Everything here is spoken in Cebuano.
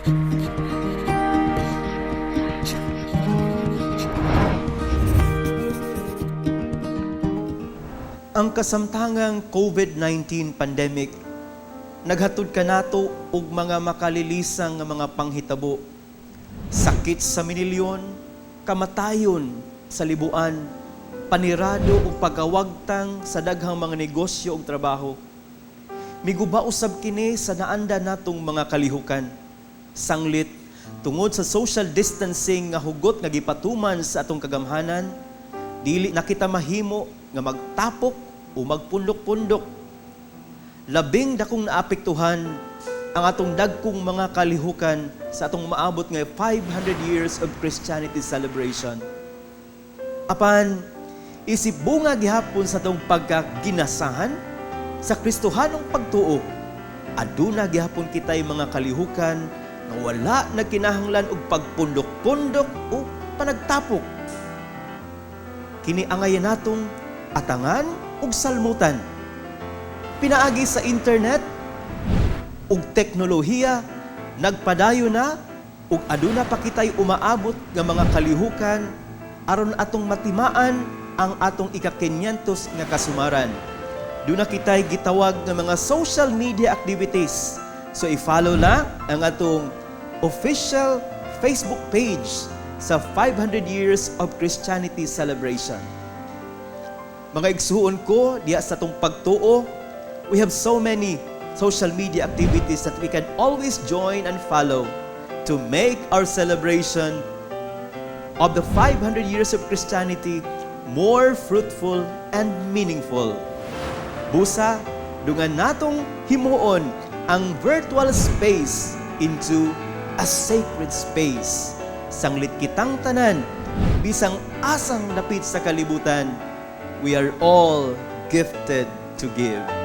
Ang kasamtangang COVID-19 pandemic naghatod kanato og mga makalilisang nga mga panghitabo. Sakit sa minilyon, kamatayon sa libuan, panirado ug pagawagtang sa daghang mga negosyo ug trabaho. Miguba usab kini sa naanda natong mga kalihukan. Sanglit, tungod sa social distancing nga hugot nga gipatuman sa atong kagamhanan, dili na kita mahimo nga magtapok o magpundok-pundok. Labing dakong naapektuhan ang atong dagkong mga kalihukan sa atong maabot nga 500 Years of Christianity celebration. Apan, isip bunga gihapon sa atong pagkaginasahan sa Kristohanong pagtuo, aduna gihapon kitay mga kalihukan nga wala nagkinahanglan og pagpundok-pundok o panagtapok. Kini angayan natong atangan ug salmutan. Pinaagi sa internet ug teknolohiya, nagpadayon na ug aduna pa kitay umaabot nga mga kalihukan aron atong matimaan ang atong ika-kinyentos nga kasumaran. Duna kitay gitawag nga mga social media activities. So i-follow lang ang atong official Facebook page sa 500 Years of Christianity Celebration. Mga igsuon ko, diya sa atong pagtuo, we have so many social media activities that we can always join and follow to make our celebration of the 500 Years of Christianity more fruitful and meaningful. Busa, dungan natong himuon ang virtual space into a sacred space. Sanglit kitang tanan, bisang asang dapit sa kalibutan, we are all gifted to give.